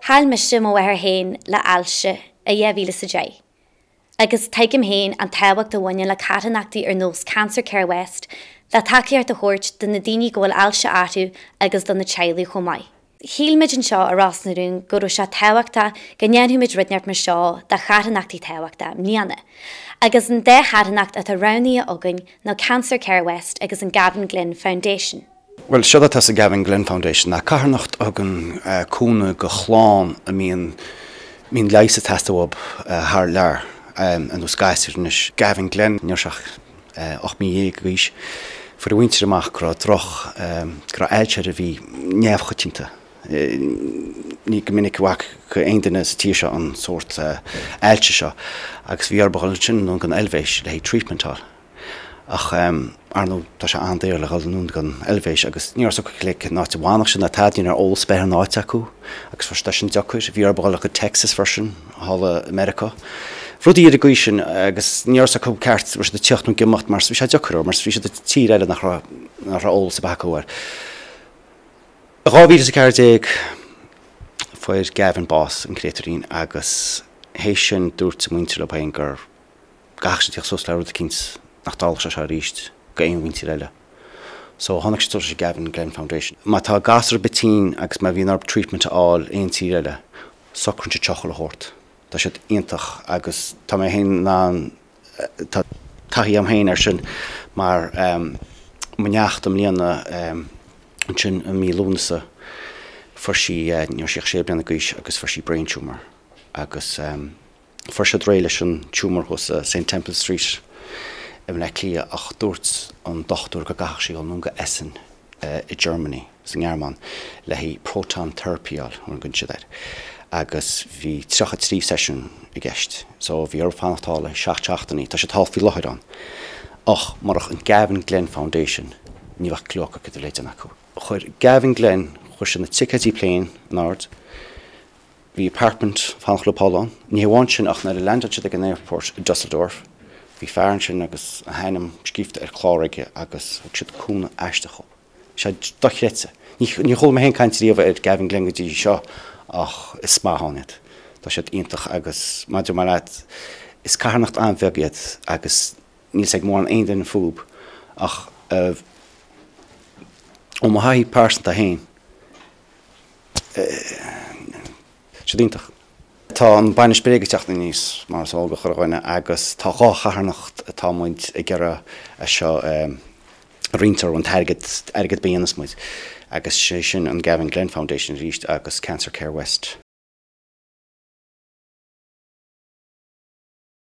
Chaill mise mo mháthair féin le ailse i 2010 agus tuigim féin an tábhacht a bhaineann le carthanachtaí ar nós Cancer Care West le tacaíocht a thabhairt do na daoine go bhfuil ailse orthu agus do na teaghlaigh chomh maith. Shíl muid anseo i Ros na Rún go raibh sé tábhachtach go ndéanfadh muid rud inteacht mar seo do charthanachtaí tábhachtacha i mbliana agus an dá charthanacht atá roghnaithe againn ná Cancer Care West agus an Gavin Glynn Foundation. Bhuel, séard atá sa Gavin Glynn Foundation ná carthanacht a thugann cúnamh go chlann a mbíonn mbíonn leigheas ag teastáil uathu thar lear, ar nós gasúir anois. Gavin Glynn, ní raibh sé ach 18 mí d'aois, fuair a mhuintir amach go raibh droch, go raibh ailse air a bhí neamhchoitianta. Ní go minic a bhfaca aon duine sa tír seo an sórt ailse seo agus bhí orthu a dhul ansin anonn gon Eilvéis le haghaidh treatment a fháil. Ach, ar ndóigh, tá sé an-daor le dhul anonn gon Eilvéis agus ní raibh a fhios acu cén áit a bhfanfadh siad ná tada, ní raibh eolas ar bith ar an áit acu agus fuair siad sin deacair. Bhí orthu dhul go Texas freisin, thall i Meiriceá. Rudaí ar an gcaoi sin agus ní raibh a fhios acu ceart raibh siad ag tíocht nó ag imeacht mar bhí sé deacair orthu mar bhí siad i tír eile nach raibh nach raibh eolas ar bith acu air. I 2014 fuair Gavin bás, an créatúirín, agus théis sin dúirt a muintir leo féin gur gcaithfeadh siad tíocht suas le rud eicínt nach dtarlódh sé seo arís go aon mhuintir eile. So tháinig siad suas leis an Gavin Glynn Foundation. Má tá gasúr ar bith tinn agus má bhíonn orthu treatment a fháil aon tír eile, socraíonn siad seo chuile shórt. Tá siad iontach agus tá mé féin in ann, tá taithí agam féin air sin mar mo neacht i mbliana ansin i mí Lúnasa fuair sí, ní raibh sí ach sé bliana d'aois agus fuair sí brain tumour agus Fuair siad réidh leis an tumour thuas i Saint Temple Street i mBleá Cliath ach dúirt an dochtúir go gcaithfeadh sí dhul anonn go Essen i Germany, sa nGearmáin, le haghaidh proton therapy a fháil, mar a thugann siad air, agus bhí 33 seisiún i gceist. So bhí orthu fanacht thall le 7 seachtainí. Tá siad thall faoi láthair ann. Ach murach an Gavin Glynn Foundation ní bheadh clue acu cad a bhí le déanamh acu. Chuir Gavin Glynn, chuir siad na ticéidí plane in airde, Bhí apartment fanacht leo thall ann. Ní hamháin sin ach nuair a leaindeáil siad ag an airport i Dusseldorf, bhí fear ansin agus a hainm scríofa ar chlár aige agus thug siad cúnamh aisteach dhób. Bhí sé dochreidte. Ní ní chuala mé féin caint riamh ar Gavin Glynn go dtí seo ach is maith ann iad. Tá siad iontach agus maidir mar leat, is carthanacht an-bheag iad agus níl 's ag mórán aon duine fúb ach ó mo thaithí pearsanta féin, Siad iontach. Tá an bainis bréige ag teacht aníos, mar is eol do chuile dhuine, agus tá dhá charthanacht atá muid ag iarraidh é seo a roinnt orthu, an t-airgead, airgead a dhéanas muid, agus sé sin an Gavin Glynn Foundation arís agus Cancer Care West.